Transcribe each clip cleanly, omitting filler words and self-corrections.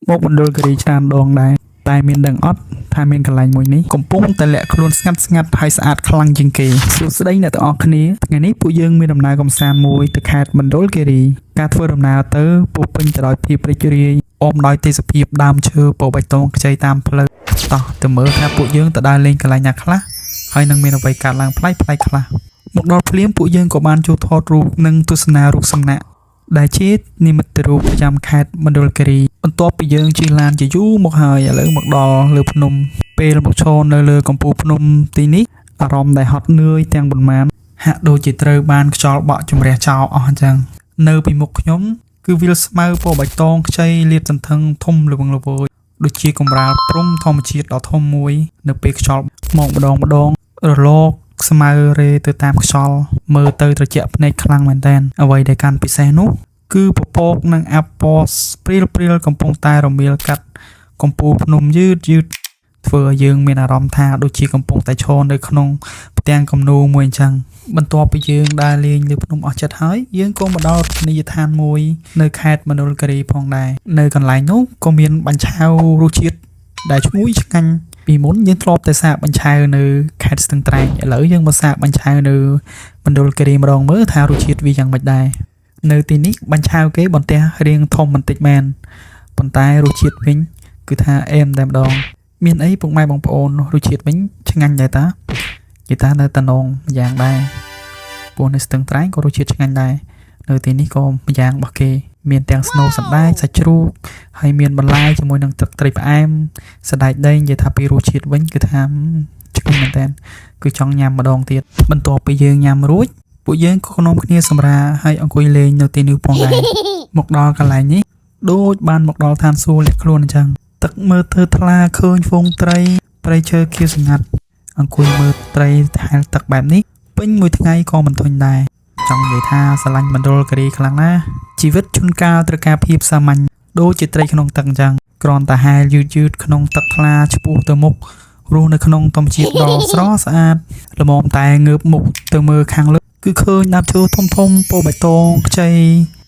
មកមណ្ឌលគិរីច្រើនដងដែរតែមានដឹងអត់ថាមានកន្លែងមួយនេះកំពុងតែលាក់ខ្លួនស្ងាត់ស្ងាត់ហើយស្អាតខ្លាំងជាងគេសួស្តីអ្នកទាំងអស់គ្នាថ្ងៃនេះពួកយើងមានដំណើរកម្សាន្តមួយទៅខេត្តមណ្ឌលគិរីការធ្វើដំណើរទៅពោរពេញទៅដោយភាពរីករាយអមដោយទេសភាពដើមឈើពណ៌បៃតងខ្ចីតាមផ្លូវតោះទៅមើលថាពួកយើងទៅដើរលេងកន្លែងណាខ្លះហើយនឹងមានអ្វីកើតឡើងប្លែកៗខ្លះមកដល់ភ្លាមពួកយើងក៏បានចូលថតរូបនិងទស្សនារូបសំណាក ដែលជានិមិត្តរូបប្រចាំខេត្តមណ្ឌលគិរីបន្ទាប់ពីយើងជិះឡានជាយូរមកហើយឥឡូវមកដល់លើភ្នំពេលមកឈរនៅលើកំពូលភ្នំទីនេះអារម្មណ៍ដែលហត់នឿយទាំងប៉ុន្មានហាក់ដូចជាត្រូវបានខ្យល់បក់ជំរះចោលអស់អញ្ចឹងនៅពីមុខខ្ញុំគឺវាលស្មៅពណ៌បៃតងខ្ចីលាតសន្ធឹងធំល្វឹងល្វើយដូចជាកម្រាលព្រំធម្មជាតិដ៏ធំមួយ នៅពេលខ្យល់មកម្ដងម្ដងរលកស្មៅរេទៅតាមខ្យល់មើលទៅត្រជាក់ភ្នែកខ្លាំងមែនទែនអ្វីដែលកាន់ពិសេសនោះ គឺពពកនិងអាប់ពណ៌ព្រាលព្រាលកំពុងតែរមៀលកាត់កំពូលភ្នំយឺតយឺតធ្វើឲ្យយើងមានអារម្មណ៍ថាដូចជាកំពុងតែឈរនៅក្នុងផ្ទាំងគំនូរមួយអញ្ចឹងបន្ទាប់ពីយើងដើរលេងលើភ្នំអស់ចិត្តហើយយើងក៏មកដល់រមណីយដ្ឋានមួយនៅខេត្តមណ្ឌលគិរីផងដែរនៅកន្លែងនោះក៏មានបាញ់ឆាវរសជាតិដែលឈ្ងុយឆ្ងាញ់ពីមុនយើងធ្លាប់តែសាកបាញ់ឆាវនៅខេត្តស្ទឹងត្រែងឥឡូវយើងមកសាកបាញ់ឆាវនៅមណ្ឌលគិរីម្ដងមើលថារសជាតិវាយ៉ាងម៉េចដែរ នៅទីនេះបាញ់ឆាវគេបន្ទះរាងធំបន្តិចមែនប៉ុន្តែរសជាតិវិញគឺថាអែមតែម្ដង មានអីពុកម៉ែបងប្អូនរសជាតិវិញឆ្ងាញ់ដែរតានិយាយតានៅតំណងម្យ៉ាងដែរព្រោះនៅស្ទឹងត្រែងក៏រសជាតិឆ្ងាញ់ដែរនៅទីនេះក៏ម្យ៉ាងរបស់គេ មានទាំងស្នូលសណ្ដែកសាច់ជ្រូកហើយមានបន្លែជាមួយនឹងទឹកត្រីផ្អែមសណ្ដែកដីនិយាយថាពីរសជាតិវិញគឺថាឆ្ងាញ់មែនតើគឺចង់ញ៉ាំម្ដងទៀតបន្ទាប់ពីយើងញ៉ាំរួច ពួកយើងក៏នាំគ្នាសម្រាកហើយអង្គុយលេងនៅទីនោះផងដែរ មកដល់កន្លែងនេះដូចបានមកដល់ឋានសួគ៌លាក់ខ្លួនអញ្ចឹងទឹកមើលធ្វើថ្លាឃើញហ្វូងត្រីព្រៃឈើខៀវស្ងាត់អង្គុយមើលត្រីហែលទឹកបែបនេះពេញមួយថ្ងៃក៏មិនធុញដែរចង់និយាយថាស្រឡាញ់មណ្ឌលគិរីខ្លាំងណាស់ជីវិតជួនកាលត្រូវការភាពសាមញ្ញដូចជាត្រីក្នុងទឹកអញ្ចឹងគ្រាន់តែហែលយឺតយឺតក្នុងទឹកថ្លាឆ្ពោះទៅមុខរស់នៅក្នុងធម្មជាតិដ៏ស្រស់ស្អាតល្មមតែងើបមុខទៅមើលខាងលើ គឺឃើញដើមឈើធំធំពណ៌បៃតងខ្ចី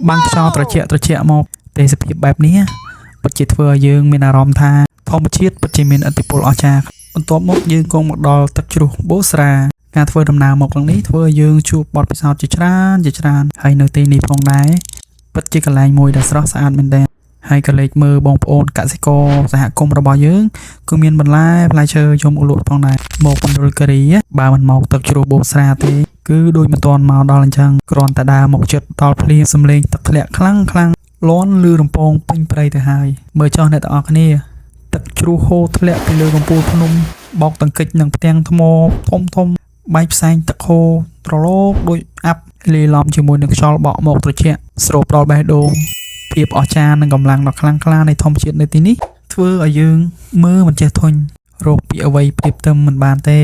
បាំងខ្យល់ត្រជាក់ត្រជាក់មកទេសភាពបែបនេះពិតជាធ្វើឲ្យយើងមានអារម្មណ៍ថាធម្មជាតិពិតជាមានឥទ្ធិពលអស្ចារ្យបន្ទាប់មកយើងក៏មកដល់ទឹកជ្រោះបូស្រាការធ្វើដំណើរមកឡើងនេះធ្វើឲ្យយើងជួបបទពិសោធន៍ជាច្រើនជាច្រើនហើយនៅទីនេះផងដែរពិតជាកន្លែងមួយដែលស្រស់ស្អាតមែនទែនហើយក៏លេចមើលបងប្អូនកសិករសហគមន៍របស់យើងគឺមានបន្លែផ្លែឈើយកមកលក់ផងដែរមកមណ្ឌលគិរីបើមិនមកទឹកជ្រោះបូស្រាទេ គឺដូចមិនទាន់មកដល់អញ្ចឹងគ្រាន់តែដើរមកចិត្តដល់ភ្លាមសំលេងទឹកធ្លាក់ខ្លាំងខ្លាំងលាន់លឺរំពងពេញព្រៃទៅហើយមើលចុះអ្នកទាំងអស់គ្នាទឹកជ្រោះហូរធ្លាក់ពីលើកំពូលភ្នំបោកតង្គិចនឹងផ្ទាំងថ្មធំធំបែកផ្សែងទឹកហូរត្រឡោកដូចអាប់លាយឡំជាមួយនឹងខ្យល់បក់មកត្រជាក់ស្រូបដល់បេះដូងភាពអស្ចារ្យនិងកម្លាំងដ៏ខ្លាំងក្លានៃធម្មជាតិនៅទីនេះធ្វើឲ្យយើងមើលមិនចេះធុញរកពីអ្វីប្រៀបផ្ទឹមមិនបានទេ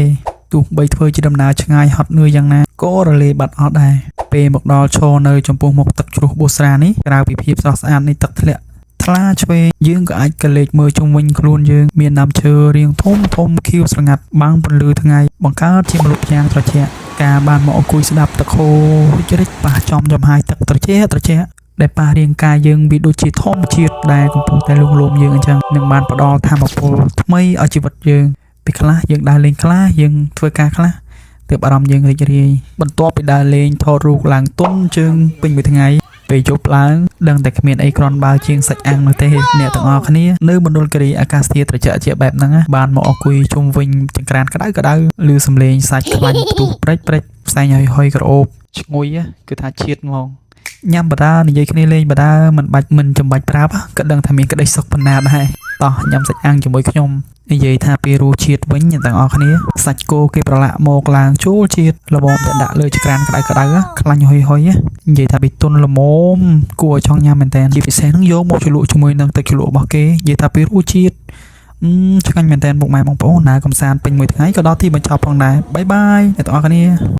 ទោះបីធ្វើជាដំណើរឆ្ងាយហត់នឿយយ៉ាងណាក៏រលាយបាត់អស់ដែរពេលមកដល់ឈរនៅចំពោះមុខទឹកជ្រោះបូស្រានេះក្រៅពីភាពស្រស់ស្អាតនៃទឹកធ្លាក់ថ្លាឆ្វេងយើងក៏អាចកលេចមើលជុំវិញខ្លួនយើងមានដើមឈើរាងធំធំខៀវស្រងាត់បាំងពន្លឺថ្ងៃបង្កើតជាម្លប់យ៉ាងត្រជាក់ការបានមកអង្គុយស្ដាប់ទឹកហូររិចរិចប៉ះចំចំហាយទឹកត្រជាក់ត្រជាក់ដែលប៉ះរាងកាយយើងវាដូចជាធម្មជាតិដែលកំពុងតែលួងលោមយើងអញ្ចឹងនឹងបានផ្ដល់ធម៌ពលថ្មីឲ្យជីវិតយើង ពេលខ្លះយើងដើរលេងខ្លះយើងធ្វើការខ្លះទើបអារម្មណ៍យើងរីករាយបន្ទាប់ពីដើរលេងថតរូបឡើងទន់ជើងពេញមួយថ្ងៃពេលយប់ឡើងដឹងតែគ្មានអីគ្រាន់បើជាងសាច់អាំងនោះទេអ្នកទាំងអស់គ្នានៅមណ្ឌលគិរីអាកាសធាតុត្រជាក់ជាបែបហ្នឹងណាបានមកអង្គុយជុំវិញចង្ក្រានក្តៅក្តៅឮសំឡេងសាច់ខ្លាញ់ផ្ទុះព្រិចព្រិចផ្សែងហុយហុយក្រអូបឈ្ងុយគឺថាជាតិហ្មងញ៉ាំបដានិយាយគ្នាលេងបដាមិនបាច់មិនចាំបាច់ប្រាប់ក៏ដឹងថាមានក្តីសុខប៉ុណ្ណាដែរតោះញ៉ាំសាច់អាំងជាមួយខ្ញុំ និយាយថាពីរសជាតិវិញអ្នកទាំងអស់គ្នាសាច់គោគេប្រឡាក់មកឡើងចូលជាតិល្មមតែដាក់លើចក្រានក្តៅក្តៅខ្លាញ់ហុយហុយនិយាយថាពីទុនល្មមគួរឲ្យចង់ញ៉ាំមែនតើជាពិសេសហ្នឹងយកមកជ្រលក់ជាមួយនឹងទឹកជ្រលក់របស់គេនិយាយថាពីរសជាតិអឺឆ្ងាញ់មែនតើពុកម៉ែបងប្អូនណាកំសាន្តពេញមួយថ្ងៃក៏ដល់ទីបញ្ចប់ផងដែរ bye bye អ្នកទាំងអស់គ្នា។